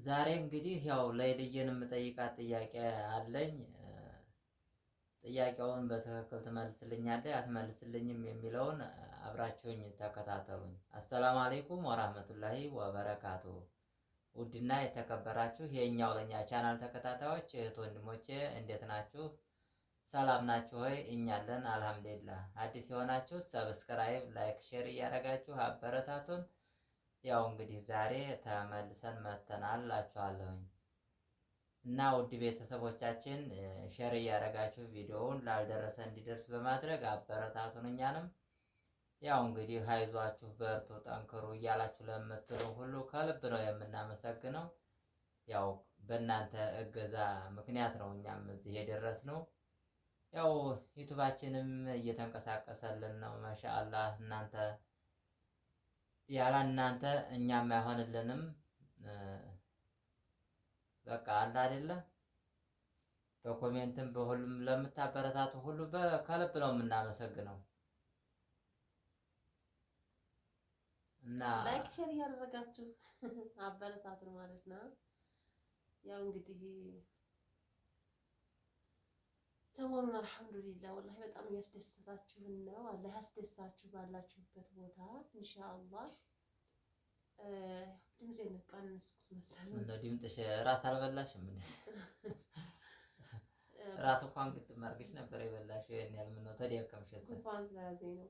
ዛሬ እንግዲህ ያው ለይልዬን የምጠይቃት ጥያቄ አለኝ። ጥያቄውን በትክክል ትመልስልኛለች አትመልስልኝም የሚለውን አብራችሁኝ ተከታተሉኝ። አሰላሙ አለይኩም ወራህመቱላሂ ወበረካቱ። ውድና የተከበራችሁ የእኛው ለኛ ቻናል ተከታታዮች እህት ወንድሞቼ እንዴት ናችሁ? ሰላም ናችሁ ሆይ? እኛ አለን አልሐምዱሊላህ። አዲስ የሆናችሁ subscribe፣ like፣ share እያደረጋችሁ አበረታቱን። ያው እንግዲህ ዛሬ ተመልሰን መተናል እላችኋለሁኝ እና ውድ ቤተሰቦቻችን share እያደረጋችሁ ቪዲዮውን ላልደረሰ እንዲደርስ በማድረግ አበረታቱን። እኛንም ያው እንግዲህ አይዟችሁ፣ በርቱ፣ ጠንክሩ እያላችሁ ለምትሉ ሁሉ ከልብ ነው የምናመሰግነው። ያው በእናንተ እገዛ ምክንያት ነው እኛም እዚህ የደረስነው። ያው ዩቱባችንም እየተንቀሳቀሰልን ነው። ማሻአላህ እናንተ ያለ እናንተ እኛም አይሆንልንም። በቃ አለ አይደለ? በ comment ም በሁሉም ለምታበረታቱ ሁሉ ከልብ ነው የምናመሰግነው። እና like share እያደረጋችሁ አበረታቱን ማለት ነው። ያው እንግዲህ ሰሞኑን አልሐምዱሊላህ ወላሂ በጣም እያስደሰታችሁን ነው። አላህ ያስደስታችሁ ባላችሁበት ቦታ ኢንሻአላህ። ድምጼን ቀንስኩት መሰለኝ። ምነው ድምፅሽ እራት አልበላሽም እንዴ? እራት እንኳን ግጥም አድርገሽ ነበር የበላሽው። ይሄን ያህል ምነው ተደከምሽ? ጉንፋን ስለያዘኝ ነው።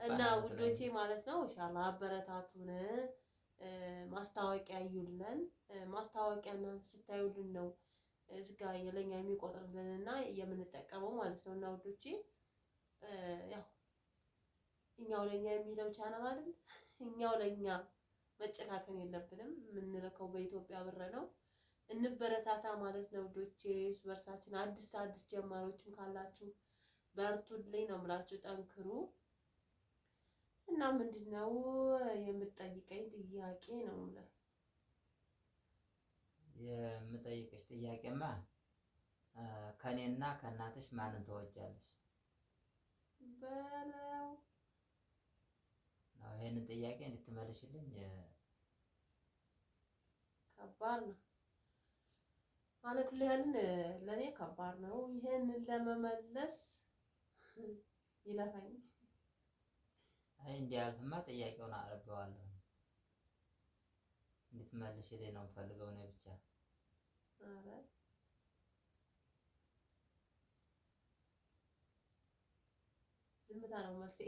እና ውዶቼ ማለት ነው ኢንሻአላህ አበረታቱን። ማስታወቂያ እዩልን። ማስታወቂያ እናንተ ስታዩልን ነው እዚህ ጋር የለኛ የሚቆጥርልን እና የምንጠቀመው ማለት ነው። እና ውዶቼ ያው እኛው ለኛ የሚለው ቻናል አይደል? እኛው ለኛ መጨካከን የለብንም። የምንልከው በኢትዮጵያ ብር ነው። እንበረታታ ማለት ነው ውዶቼ። እርስ በርሳችን አዲስ አዲስ ጀማሪዎችም ካላችሁ በርቱልኝ ነው የምላችሁ፣ ጠንክሩ። እና ምንድነው የምትጠይቀኝ ጥያቄ ነው የምልህ። የምጠይቅሽ ጥያቄማ ከኔና ከእናትሽ ማንን ትወጃለሽ? በለው። አዎ፣ ይሄንን ጥያቄ እንድትመልሽልኝ። ከባድ ነው ማለት ያንን ለእኔ ከባድ ነው። ይሄንን ለመመለስ ይለፋኝ። አይ እንዲያልፍማ ጥያቄውን አቀርበዋለሁ። እንድትመልሽልኝ ነው የምፈልገው እኔ ብቻ። ኧረ ዝምታ ነው መልሴ።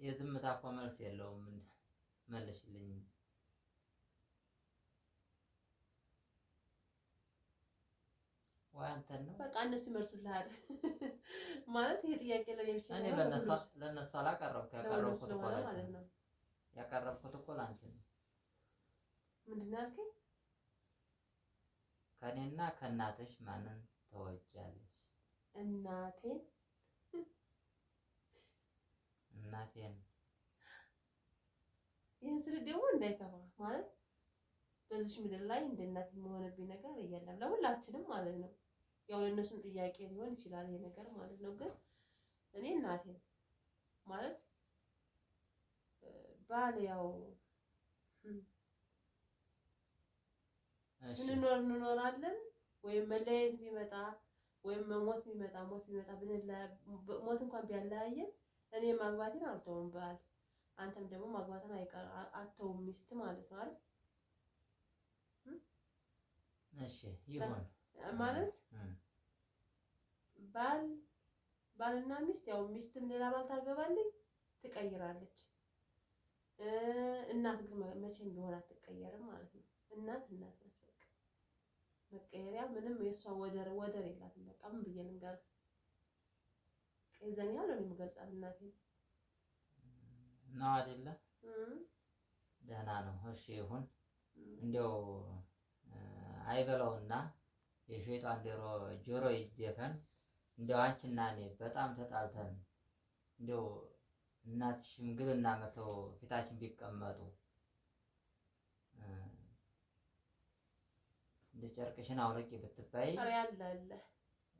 የዝምታ እኮ መልስ የለውም። መልሽልኝ። ወይ አንተን ነው በቃ እነሱ ይመልሱልሃል። ማለት ይሄ ጥያቄ ለኔ ብቻ እኔ ለእነሱ አላቀረብኩ። ያቀረብኩት እኮ ላንቺ ማለት ነው። ያቀረብኩት እኮ ላንቺ ነው። ምንድን ነው ያልከኝ? ከእኔና ከእናትሽ ማንን ትወጃለሽ? እናቴን። እናቴን። ይህን ስል ደግሞ እንዳይከፋ ማለት በዚች ምድር ላይ እንደ እናት የሚሆንብኝ ነገር የለም፣ ለሁላችንም ማለት ነው። ያው ለእነሱም ጥያቄ ሊሆን ይችላል ይሄ ነገር ማለት ነው። ግን እኔ እናቴን ማለት ባል ያው ስንኖር እንኖራለን፣ ወይም መለያየት ቢመጣ ወይም መሞት ቢመጣ ሞት ቢመጣ ሞት እንኳን ቢያለያየን እኔ ማግባቴን አልተውም ባል፣ አንተም ደግሞ ማግባትን አተውም ሚስት ማለት ነው አይደል? እሺ ይሁን ማለት ባል ባልና ሚስት ያው ሚስትም ሌላ ባል ታገባለች፣ ትቀይራለች። እናት ግን መቼም ቢሆን አትቀየርም ማለት ነው። እናት እናት ናት። በቃ መቀየሪያ ምንም የእሷ ወደር ወደር የላትም። በቃ ምን ብዬ ልንገርህ? የዛን ያህል ነው የምገልጻት እናቴን ነው አይደለ? ደህና ነው። እሺ ይሁን። እንዲያው አይበለውና የሸይጣን ጆሮ ይደፈን። እንዲያው አንቺና እኔ በጣም ተጣልተን እንዲያው እናትሽ ሽምግልና መተው ፊታችን ቢቀመጡ እንደ ጨርቅሽን አውልቂ ብትባይ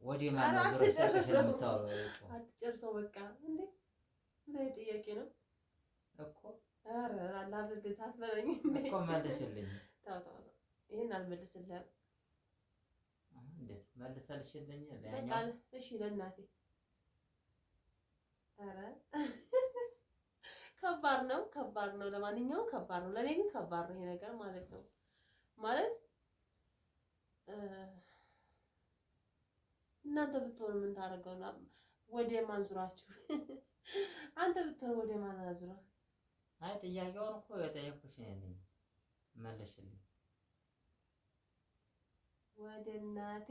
ወዲህ ማነው ዞረሽ ጨርቅሽን የምታወልቂው? አትጨርሰው በቃ። እንዴ ምን ጥያቄ ነው እኮ ኧረ አላህ በግዛት በለኝ እኮ መልሽልኝ። ተው ተው ተው፣ ይሄን አልመልስልህም። እንዴት መልሰልሽልኝ? በቃ ለያኛው እሺ፣ ለእናቴ። ኧረ ከባድ ነው፣ ከባድ ነው። ለማንኛውም ከባድ ነው፣ ለእኔ ግን ከባድ ነው ይሄ ነገር ማለት ነው። ማለት እናንተ ብትሆኑ ምን ታደርገው ነው? ወደ ማን ዙራችሁ? አንተ ብትሆን ወደ ማን አዙረህ? አይ ጥያቄውን እኮ የጠየኩሽ እኔ ነኝ። መልሽልኝ። ወደ እናቴ።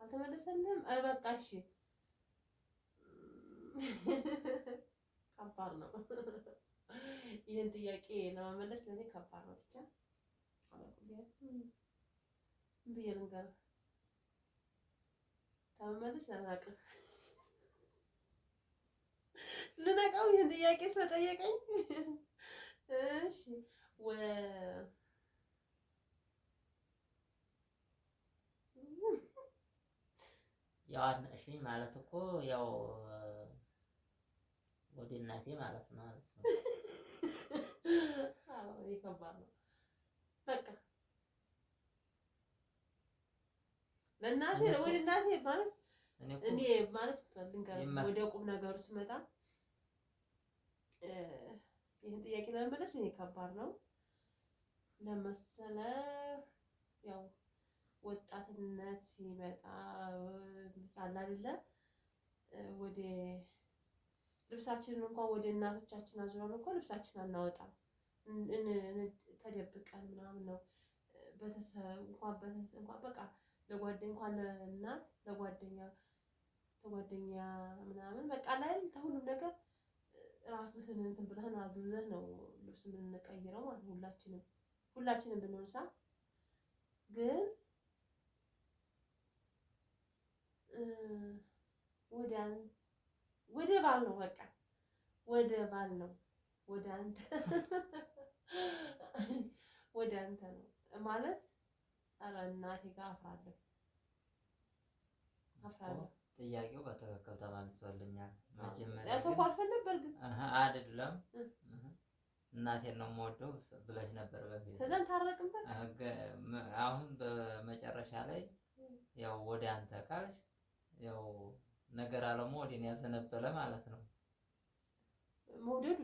አልተመለሰልህም? አይ በቃ እሺ። ከባድ ነው። ይህን ጥያቄ ለመመለስ ለእኔ ከባድ ነው። ብቻ አላውቅም። ምን ብዬ ልንገርህ? ተመመለስ አላውቅም። ልነቀው ይህን ጥያቄ ስለጠየቀኝ። እሺ ያው አድነቅሽኝ ማለት እኮ ያው ወደ እናቴ ማለት ነው ማለት ነው። አዎ ይሄ ከባድ ነው። በቃ ለእናቴ እኔ እኮ ወደ እናቴ ማለት እኔ እኮ እኔ ማለት ልንገርህ፣ ወደ ቁም ነገሩ ስመጣ ይህን ጥያቄ ለመመለስ እኔ ከባድ ነው። ለመሰለህ ያው ወጣትነት ሲመጣ አለ አይደለ ወደ ልብሳችንን እንኳን ወደ እናቶቻችን አዙረን እኮ ልብሳችን አናወጣም። ተደብቀን ምናምን ነው። ቤተሰብ እንኳን ቤተሰብ እንኳን በቃ ለጓደኛ እንኳን ለእናት ለጓደኛ ለጓደኛ ምናምን በቃ ላይ ከሁሉም ነገር ራስህን እንትን ብለህን አግልለህ ነው ልብስ የምንቀይረው ማለት ነው። ሁላችንም ብንሆን ሳ ግን ወደ ወደ ባል ነው፣ በቃ ወደ ባል ነው፣ ወደ አንተ ወደ አንተ ነው ማለት። ኧረ እናቴ ጋር አፍራለሁ አፍራለሁ። ጥያቄው በትክክል ተመልሶልኛል። መጀመሪያ ግን ያልተኳርፈን ነበር ግን አይደለም እናቴን ነው የምወደው ብለሽ ነበር በፊት። ከዛን ታረቅን በቃ። አሁን በመጨረሻ ላይ ያው ወደ አንተ ካልሽ ያው ነገር አለሙ ወደ እኔ ያዘነበለ ማለት ነው። መውደዱ